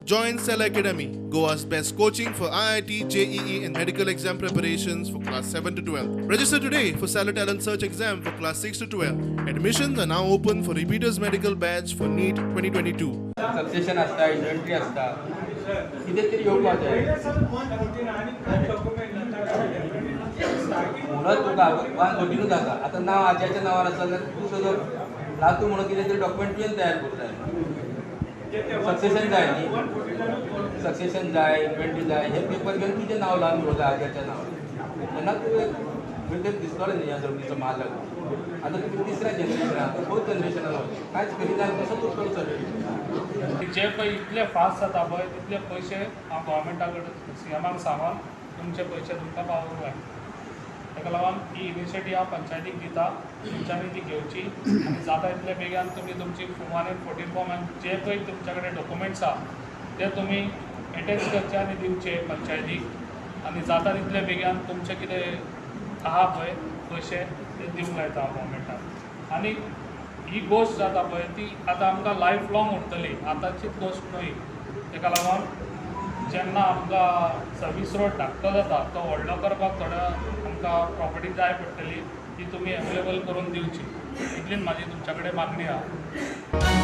Join Cell Academy, Goa's best coaching for IIT, JEE, and medical exam preparations for class 7 to 12. Register today for Stellar Talent Search exam for class 6 to 12. Admissions are now open for repeaters medical batch for NEET 2022. Succession आसता, inventory आसता, कितें तरी येवपा जाय. म्हणत तुका 114नूच आसा. आतां नांव आज्याच्या नांवार आसा जाल्यार तूं सगळो नातू म्हणून कितें तरी डॉक्युमेंट तुवें तयार करूं जाय. सक्सेशन जाय न्ही, सक्सेशन जाय, इन्व्हेंटरी जाय. हे पेपर घेवन तुजें नांव लावन दवरता आज्याच्या नांवार, तेन्ना तूं एक खंय तरी दिसतलें न्ही ह्या जमनीचो मालक. आतां तुमी तिसऱ्या जनरेशनान, फोर्थ जनरेशनान कांयच करिना, कसो उरतलो सगळें? जे पळय इतले फास्ट जाता पळय, तितले पयशे हांव गोवोरमेंटा कडेन, सीएमाक सांगोन तुमचे पयशे तुमकां पावोवंक जाय. ताका लागून ही इनिशिएटीव हांव पंचायतीक दिता. तुमच्यांनी ती घेवची आनी जाता तितले बेगीन तुमी तुमची 114 फॉर्म आनी जे पळय तुमच्या कडेन डॉक्युमेंट्स आहा, ते तुमी एटॅच करचे आनी दिवचे पंचायतीक आनी जाता तितले बेगीन तुमचे कितें आहा पळय पयशे, ते दिवंक लायता हांव गोवोरमेंटाक. आनी ही गोश्ट जाता पळय, ती आतां आमकां लायफ लॉंग उरतली, आतांचीच गोश्ट न्हय. ताका लागून जेन्ना आमकां सर्वीस रोड धाकटो जाता, तो व्हडलो करपाक थोड्या आमकां प्रॉपर्टी जाय पडटली. ती तुमी एवेलेबल करून दिवची, इतलीच म्हाजी तुमच्या कडेन मागणी आहा.